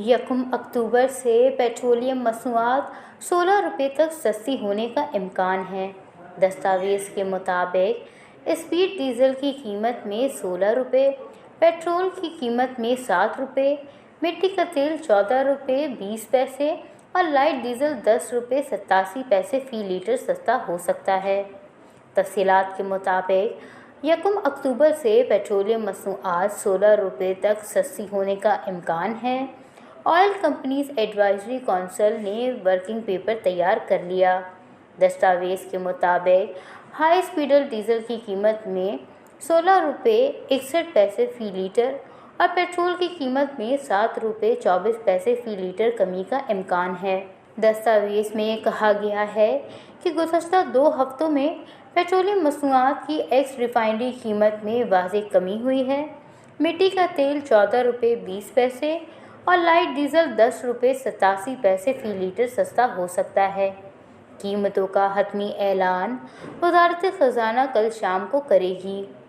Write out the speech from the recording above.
یکم اکتوبر سے پیٹرولیم مصنوعات سولہ روپے تک سستی ہونے کا امکان ہے۔ دستاویز کے مطابق، اسپیڈ ڈیزل کی قیمت میں سولہ روپے، پیٹرول کی قیمت میں سات روپے، مٹی کا تیل چودہ روپے بیس پیسے اور لائٹ ڈیزل دس روپے ستاسی پیسے فی لیٹر سستا ہو سکتا ہے۔ تفصیلات کے مطابق، یکم اکتوبر سے پیٹرولیم مصنوعات سولہ روپے تک سستی ہونے کا امکان ہے۔ آئل کمپنیز ایڈوائزری کونسل نے ورکنگ پیپر تیار کر لیا۔ دستاویز کے مطابق، ہائی اسپیڈل ڈیزل کی قیمت میں سولہ روپے اکسٹھ پیسے فی لیٹر اور پیٹرول کی قیمت میں سات روپے چوبیس پیسے فی لیٹر کمی کا امکان ہے۔ دستاویز میں کہا گیا ہے کہ گزشتہ دو ہفتوں میں پیٹرولیم مصنوعات کی ایکس ریفائنری قیمت میں واضح کمی ہوئی ہے۔ مٹی کا تیل چودہ روپے بیس پیسے اور لائٹ ڈیزل دس روپے ستاسی پیسے فی لیٹر سستا ہو سکتا ہے۔ قیمتوں کا حتمی اعلان وزارت خزانہ کل شام کو کرے گی۔